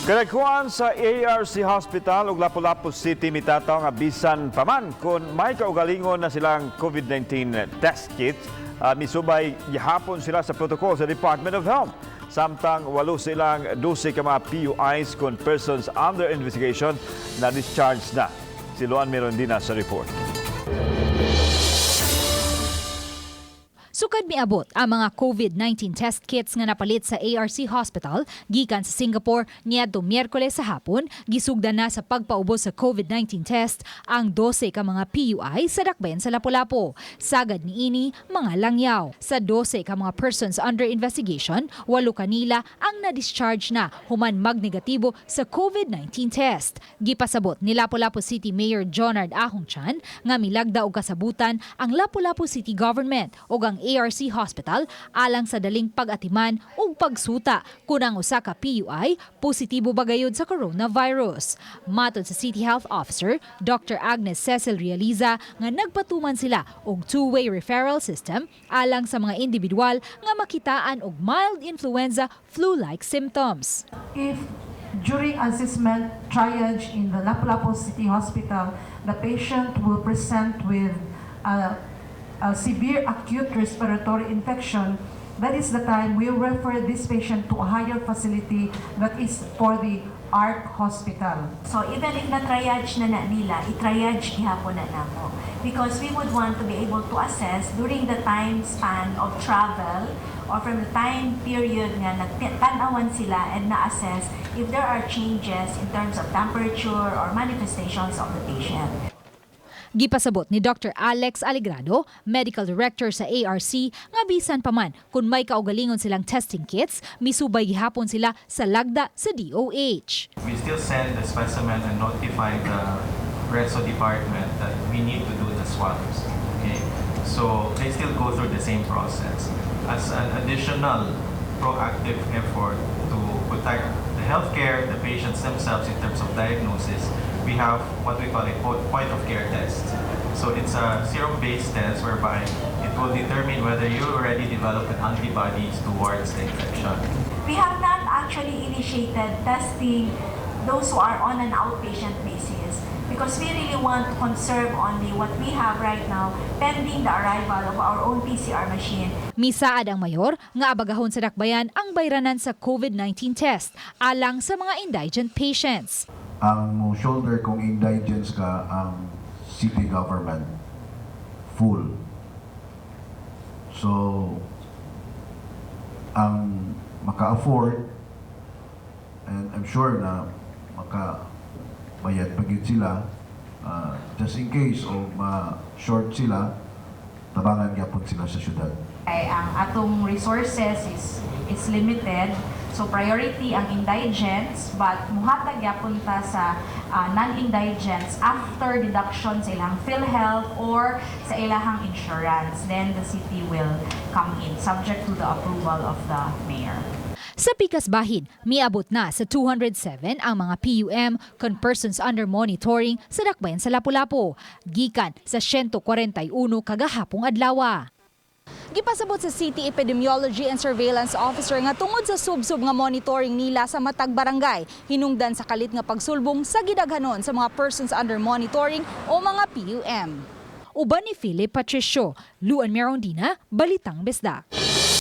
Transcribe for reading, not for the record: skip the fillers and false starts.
Kadagkuan sa ARC Hospital ug Lapu-Lapu City mitataw nga bisan paman kung may kaugalingon na silang COVID-19 test kit, misubay gihapon sila sa protocol sa Department of Health. Samtang 8 silang 12 ka mga PUIs kon persons under investigation na discharge na. Si Luan Mirondina sa report. Sukad miabot ang mga COVID-19 test kits nga napalit sa ARC Hospital gikan sa Singapore niadto Miyerkules sa hapon, gisugdan na sa pagpaubos sa COVID-19 test ang 12 ka mga PUI sa dakbayan sa Lapu-Lapu. Sagad niini mga langyaw. Sa 12 ka mga persons under investigation, 8 kanila ang na-discharge na human magnegatibo sa COVID-19 test. Gipasabot ni Lapu-Lapu City Mayor Jonard Ahong Chan nga milagda og kasabutan ang Lapu-Lapu City Government ug ang ARC Hospital alang sa daling pag-atiman ug pagsuta kung ang usa ka PUI positibo ba gayud sa coronavirus. Matod sa City Health Officer Dr. Agnes Cecil Realiza nga nagpatuman sila og two-way referral system alang sa mga individual nga makitaan og mild influenza flu-like symptoms. If during assessment triage in the Lapu-Lapu City Hospital, the patient will present with a severe acute respiratory infection, that is the time we refer this patient to a higher facility, that is for the ARC Hospital. So even if na-triage na na nila, i-triage gihapon na namo. Because we would want to be able to assess during the time span of travel or from the time period nga nagtanawan sila and na-assess if there are changes in terms of temperature or manifestations of the patient. Gipasabot ni Dr. Alex Alegrado, Medical Director sa ARC, nga bisan pa man kung may kaugalingon silang testing kits, misubay gihapon sila sa lagda sa DOH. We still send the specimen and notify the reso department that we need to do the swabs. Okay, so they still go through the same process as an additional proactive effort to protect the healthcare, the patients themselves in terms of diagnosis. We have what we call a point of care test. So it's a serum-based test whereby it will determine whether you already developed antibodies towards the infection. We have not actually initiated testing those who are on an outpatient basis because we really want to conserve only what we have right now pending the arrival of our own PCR machine. Misaad ang mayor nga abagahon sa dakbayan ang bayranan sa COVID-19 test alang sa mga indigent patients. Ang mo shoulder kung indigents ka ang city government full. So ang maka-afford, and I'm sure na maka bayad pa gyud sila, just in case o ma-short sila, tabangan gyapon sila sa syudad. Kay ang atong resources is limited. So priority ang indigents, but muhatag gyapon ta sa non-indigents after deduction sa ilang PhilHealth or sa ilahang insurance. Then the city will come in subject to the approval of the mayor. Sa pikas bahin, miabot na sa 207 ang mga PUM kon persons under monitoring sa dakbayan sa Lapu-Lapu, gikan sa 141 kagahapong adlaw. Gipasabot sa City Epidemiology and Surveillance Officer nga tungod sa sub-sub nga monitoring nila sa matag barangay, hinungdan sa kalit nga pagsulbong sa gidaghanon sa mga persons under monitoring o mga PUM. Uban ni Philip Patricio, Luan Merondina, Balitang Bisdak.